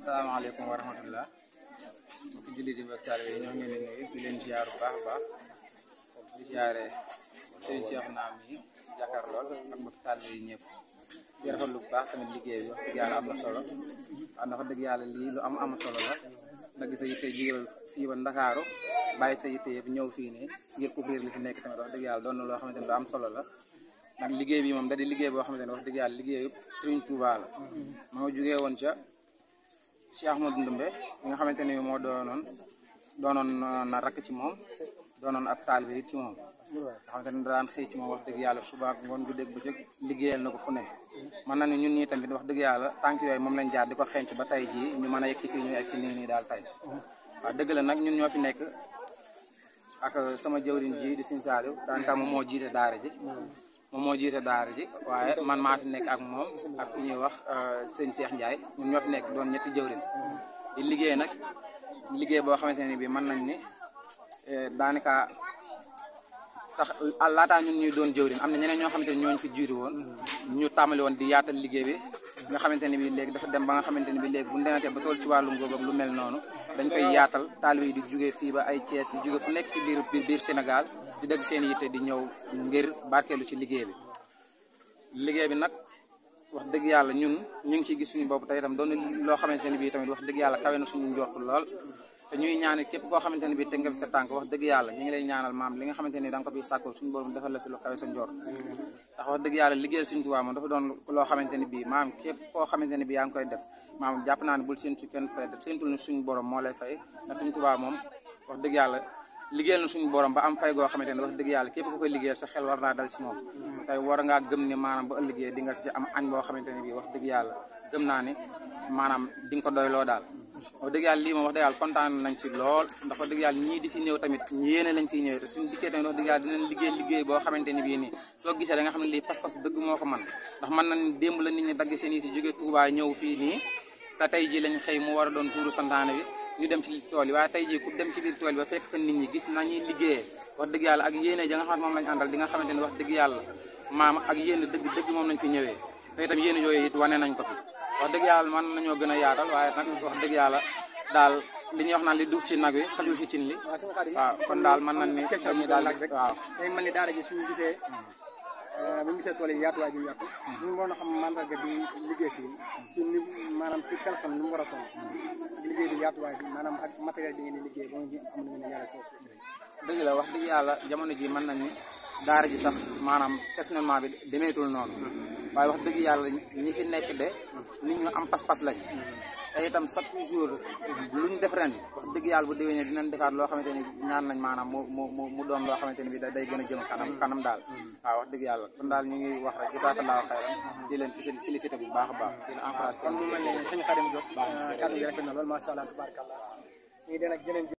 Assalamualaikum warahmatullah. Mbokki jullit yi mbokk taalibe yi ñoo ngi leen di nuyu di leen ziar bu baax a baax di ziare seen Cheikh Naam yi jàkkaarlool ak mbokk taalibe yi ñëpp di rafetlu bu baax tamit liggéey bi wax dëgg yàlla am na solo ndax wax dëgg yàlla lii lu am solo la nga gis sa yitte jóge fii ba Ndakaaru bàyyi sa yitte yëpp ñëw fii nii ngir couvrir li fi nekk tamit wax dëgg yàlla doon na loo xamante ne lu am solo la ndax liggéey bi moom da di liggéey boo xamante ne wax dëgg yàlla liggéey yëpp Serigne Touba la ma nga jógee woon ca Cheikh Ahmadou Ndoumbé mi nga xamante ne moo doonoon na rakk ci moom doonoon ab taalibe it ci moom nga xamante ne daan xëy ci moom wax dëgg yàlla suba ak ngoon guddeeg bëccëg liggéeyal na ko fu ne mën na ne ñun ñii tamit wax dëgg yàlla tànk yooyu moom lañ jaar di ko xenc ba tey jii ñu mën a yegg ci fii ñu egg si nii daal tey waaw dëgg la nag ñun ñoo fi nekk ak sama jëwriñ ji di Sëñ Saaliw daanaka moom moo jiite daara ji waaye man maa fi nekk ak moom ak ku ñuy wax sëñ Cheikh Ndiaye ñun ñoo fi nekk doon ñetti jëwriñ di liggéey nag liggéey boo xamante ne bii mën nañ ni daanaka sax laataa ñun ñuy doon jëwriñ am na ñeneen ñoo xamante ne ñooñu fi jiitu woon ñu tàmbali woon di yaatal liggéey bi nga xamante ne bii léegi dafa dem ba nga xamante ne bii léegi bu ndenatee ba tool ci wàllum góob ak lu mel noonu dañ koy yaatal taalibe yi di jóge fii ba ay Thiès di jóge fu nekk ci biir Sénégal di dëgg seen yitte di ñëw ngir barkeelu ci liggéey bi nag wax dëgg yàlla ñun ñu ngi ciy gis suñu bopp tey itam doon loo xamante ne bii tamit wax dëgg yàlla kawe na suñu njort lool te ñuy ñaanal képp koo xamante ne bii teg nga fi sa tànk wax dëgg yàlla ñu ngi lay ñaanal maam li nga xamante ne da nga ko fi sàkkoo suñu borom defal la si lu kawe sa njort ndax wax dëgg yàlla liggéeyal suñu Tuubaa moom dafa doon loo xamante ne bii maam képp koo xamante ne bii yaa ngi koy def maam jàpp naa ne bul séentu kenn fay def séentul ni suñu borom moo lay fay ndax suñu Tuubaa moom wax dëgg yàlla liggéeyal na suñu borom ba am fay goo xamante ne wax dëgg yàlla képp ku koy liggéeyal sa xel war naa dal ci moom tey war ngaa gëm ne maanaam ba ëllëgee di nga ci am añ boo xamante ne bii wax dëgg yàlla gëm naa ne maanaam di nga ko doyloo daal wax dëgg yàlla lii moom wax dëgg yàlla kontaan nañ ci lool ndax wax dëgg yàlla ñii di fi ñëw tamit yéene lañ fiy ñëwee te suñu dikkee tamit wax dëgg yàlla dinañ liggéey boo xamante ne bii nii soo gisee da nga xam ne lii pas-pas dëgg moo ko man ndax mën nañ démb la nit ñi dagg seen yi si jóge Touba ñëw fii nii te tey ji lañ xëy mu war a doon tuuru santaane bi ñu dem ci tool yi waaye tey jii ku dem ci biir tool yi ba fekk fa nit ñi gis nañuy liggéeyee wax dëgg yàlla ak yéene ja nga xam moom lañ àndal di nga xamante ne wax dëgg yàlla maam ak yéene dëgg moom lañ fi ñëwee te itam yéene yooyu it wane nañ ko fi wax dëgg yàlla man nañoo gën a yaatal waaye nag wax dëgg yàlla daal li ñuy wax naan li duuf ci nag wi xajul ci cin li waaw kon daal man nañ ni dañuy daal rek waaw day mel ni daara ji suñu gisee bu ñu gisee tool yi yaatuwaay bi ñu yàqu ñu mën a xam mandarga bi liggéey fii si ni maanaam ci personne ni mu war a toll liggéey bi yaatuwaay bi maanaam ak matériel bi ngeen di liggéey ba nga am nañu ne yàlla foofu dëgg la wax dëgg yàlla jamono ji mën nañ ni daara ji sax maanaam personnellement bi demeetul noonu waaye wax dëgg yàlla ñi fi nekk de nit ñu am pas-pas lañ te itam chaque jour luñ def ren wax dëgg yàlla bu déwénee dinañ defaat loo xamante ni ñaan nañ maanaam mu doon loo xamante ni bi day gën a jëm kanam daal waaw wax dëgg yàlla kon daal ñu ngi wax rek jazaakallaahu xayran di leen félicité bu baax a baax di leen encouragé kon lu mel ne sëñ Xadim Diop kàddu yi rafet na lool macha allah tabarakallah